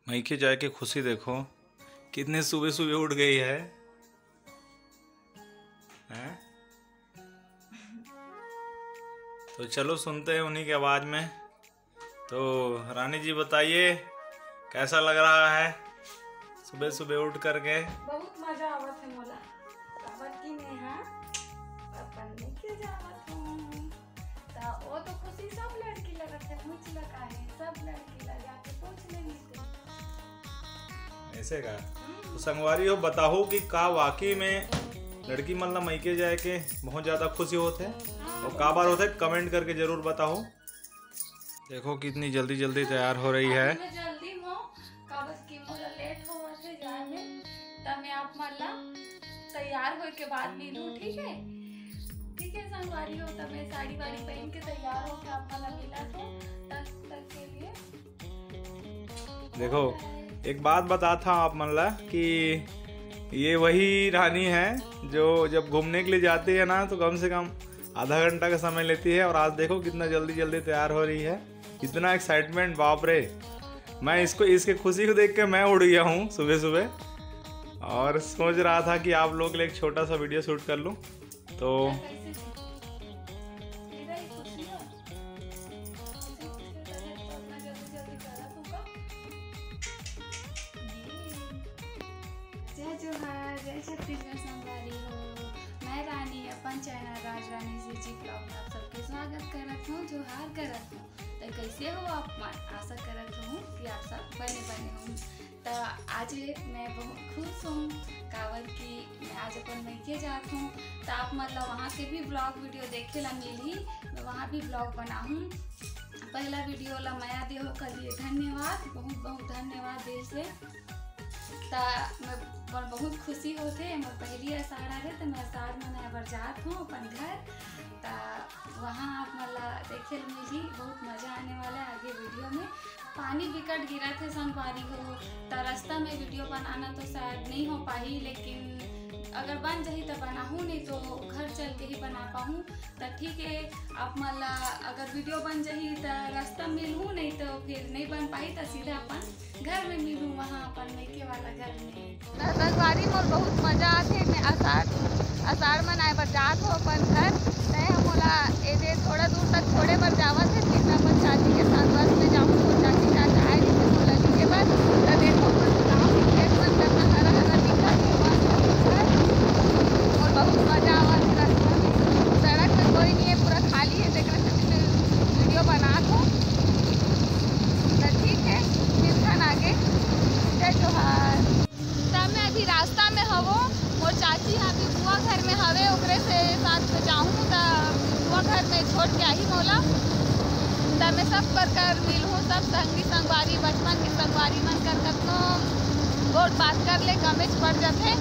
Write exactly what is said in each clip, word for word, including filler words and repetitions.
मइके जाए के खुशी देखो, कितने सुबह सुबह उठ गई है, हैं? तो चलो सुनते हैं उन्हीं की आवाज़ में। तो रानी जी बताइए, कैसा लग रहा है सुबह सुबह उठ करके? बहुत मजा आवत है मोला। काबर कि मैं, हाँ, अपन लेके जावत हूँ। त वो तो खुशी सब लड़की लगत है, मुझ लगा है, सब लड़की लगा के पूछ लेनी थे। ऐसे का? हम्म। तो संगवारी हो, बताओ कि का वाकई में लड़की मन ला मइके जाए के बहुत ज़्यादा खुशी होत है? हाँ। और का बार होत है, कमेंट करके जरूर बताओ। देखो कितनी जल्दी जल्दी तैयार हो रही है। अभी मैं जल्दी में हूँ, काबर कि मोला लेट होवत है जाए में, त मैं आप मन ला तैयार होए के बाद मिलूँ, ठीक है? ठीक है संगवारी हो, त मैं साड़ी वाड़ी पहन के तैयार होके आप मन ला मिलत हूँ, तब तक के लिए। देखो, एक बात बता था आप मन ला कि ये वही रानी है जो जब घूमने के लिए जाती है ना, तो कम से कम आधा घंटा का समय लेती है, और आज देखो कितना जल्दी जल्दी तैयार हो रही है। इतना एक्साइटमेंट, बाप रे। मैं इसको, इसके खुशी को देख के मैं उड़ गया हूँ सुबह सुबह, और सोच रहा था कि आप लोग के लिए एक छोटा सा वीडियो शूट कर लूँ। तो कैसे थी? तेरा ही खुशी है। ऐसे खुशी हो तबीयत तो अपना जल्दी जल्दी करा तू का। जय जोहार, जय छत्तीसगढ़ संगवारी हो। मैं रानी अपन चैनल राज रानी सीजी ब्लॉग में आप सबके स्वागत करत हूँ, जोहार करत हूँ। तो कैसे हो आप मन? आशा करत हूँ कि आप सब बने बने हो। त आज मैं बहुत खुश हूँ, काबर कि मैं आज अपन मइके जात हूँ। त आप मन ला वहाँ के भी ब्लॉग वीडियो देखे ला मिलही, मैं वहाँ भी ब्लॉग बनाहूँ। पहला वीडियो ला मया देहो के लिए धन्यवाद, बहुत बहुत धन्यवाद दिल से। त मैं, मोर बहुत खुशी होथे, मोर पहली अषाढ़ा रे, त मैं अषाढ़ मनाए बर जात हूँ अपन घर। त वहाँ आप मन ला देखे ल मिलही, बहुत मजा आने वाला है आगे वीडियो में। पानी बिकट गिरत है संगवारी हो, त रास्ता में वीडियो बनाना तो शायद नहीं हो पाही, लेकिन अगर बन जाही त बनाहूँ, नहीं तो घर चल के ही बना पाहूँ। त ठीक है, आप मन ला अगर वीडियो बन जाही त रास्ता में मिलहूँ, नहीं तो फिर नहीं बन पाही, त सीधा अपन घर में मिलहूँ, वहाँ अपन मइके वाला घर में। त संगवारी मोर बहुत मजा आथे, मैं अषाढ़, अषाढ़ मनाए बर जात हो अपन घर। तय ह मोला एदे थोड़ा दूर तक छोड़े बर जावत है, फिर मैं अपन चाची के साथ बस में जाहूँ। मोर चाची चाचा आए रहिसे मोला लिए बर। त देखो, मोर गाँव के खेत मन कतना हरा हरा दिखत हे, वाह, और बहुत मजा आवत है रास्ता में। सड़क में कोई नहीं है, पूरा खाली है, तेकरे सेती मैं वीडियो बनात हूँ। त ठीक है, मिलथन आगे। जय जोहार। त मैं अभी रास्ता में हवो, मोर चाची ह अभी बुआ घर में हवे, ओकरे से साथ में जाहूँ त बुआ घर में छोड़ के आही मोला। त मैं सब कर कर मिलहूँ, सब संगी संगवारी, बचपन के संगवारी मन कर कतनो गोठ बात कर ले, कमेच पड़ जथे।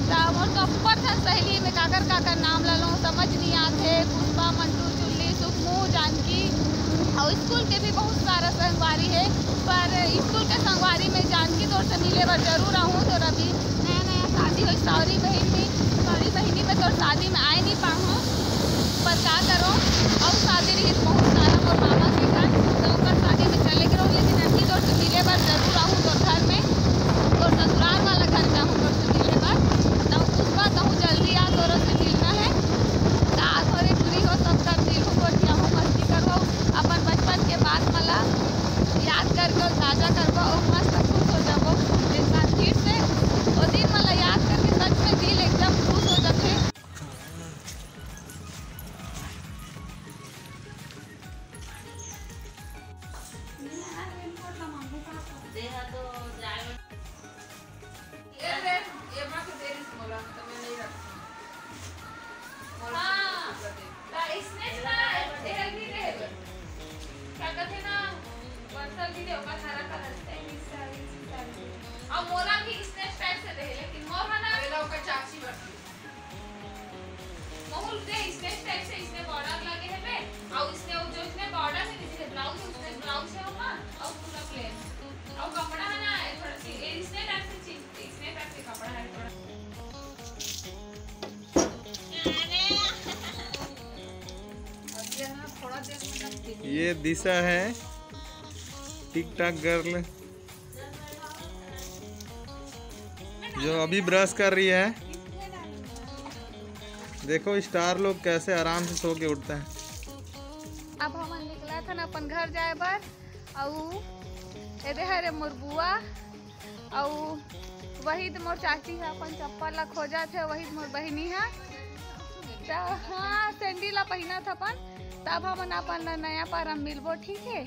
त मोर तो अब्बड़ झन सहेली में काकर काकर नाम ल लूँ, समझ नहीं आथे। पुष्पा, मंटू, चुल्ली, सुखमू, जानकी, और स्कूल के भी बहुत सारा संगवारी है, पर स्कूल के संगवारी में जानकी तोर से मिले बर जरूर आहूँ। तोर अभी नया नया शादी होइस, सावरी बहिनी, सावरी बहिनी में तोर शादी में आए नहीं पाहूँ, पर का करो, और शादी रही बहुत सारा मोर मामा के घर, तो ओकर शादी में चले के रहूँ, लेकिन अभी तोर से मिले बर जरूर आहूँ तोर घर में, तोर ससुराल वाला घर जाहूँ तोर से मिले बर। तो पुष्पा कहूँ जल्दी आ, तोरो से मिलना है। त आज होरे टूरी हो, सब कर मिलहूँ, गोठियाहूँ, मस्ती करबो, अपन बचपन के बात मन ला याद करबो, ताजा करबो, और मस्त खुश हो जाबो एक बार फिर से। वो दिन मन ला याद करके सच में दिल एकदम खुश हो जाथे। देहा तो जाए ये दे, ये माँ के दे रही थी मोला, तो मैं नहीं रखती। मोला हाँ, तो इसने ना, ये भी दे दो। क्या कहते ना, बंसल भी दे, ओकर हरा कलर से, इस साड़ी, इस साड़ी। और मोला भी इसने टाइप से दे, लेकिन मोर है ना, पहला ओकर चाची बरती। मोहूल दे, इसने टाइप से, इसने बॉर्डर लगे है बे, और इसने वो जो इसने बॉर्डर है, किसी के ब्लाउज है, उसने ब्लाउज है ओकर, और पूरा प्लेन। और कपड़ा है ना, थोड़ा सी, ये इसने टाइप से चीज, इसने टाइप से कपड़ा है थोड़ा। अब ये ना थोड़ा देर में रख दीजिए। ये दिशा है, टिकटॉक गर्ल। जो अभी ब्रश कर रही है। देखो स्टार लोग कैसे आराम से सो के उठता है। अब हमन निकलत हन अपन घर जाए बर। अउ एदे हरे मोर बुआ, अउ वही तो मोर चाची ह अपन चप्पल ला खोजत हे, वही तो मोर बहिनी ह। त हाँ, सैंडल ला पहिनत अपन, तब हमन अपन ला नया पारा म मिलबो, ठीक है?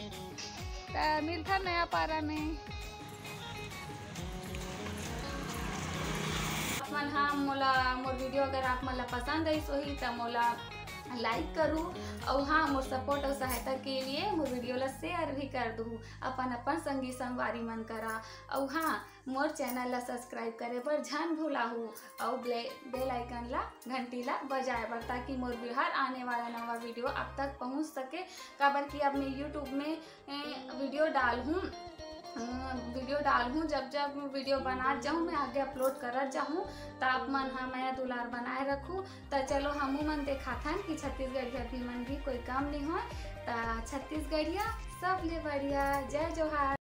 त मिलथन नया पारा में। आप मन, हाँ, मोला, मोर वीडियो अगर आप मन ला पसंद आइस होही त मोला लाइक करू, अउ हाँ, मोर सपोर्ट अउ सहायता के लिए मोर वीडियो ला शेयर भी कर दू अपन अपन संगी संगवारी मन करा। अउ हाँ, मोर चैनल ला सब्सक्राइब करे बर झन भुलाहू, अउ ब्ले-, बेल आइकन ला, घंटी ला बजाए बर, ताकि मोर भी हर आने वाला नवा वीडियो आप तक पहुँच सके। काबर कि अब मैं YouTube में, ए, वीडियो डालहूँ, अ, वीडियो डालहूँ, जब जब वीडियो बनात जाहूँ, मैं आगे अपलोड करत जाहूँ, त आप मन ह मया दुलार बनाए रखू। त चलो हमू मन देखाथन कि छत्तीसगढ़िया भी मन भी कोई कम नहीं होय। त छत्तीसगढ़िया सबले बढ़िया, जय जोहार।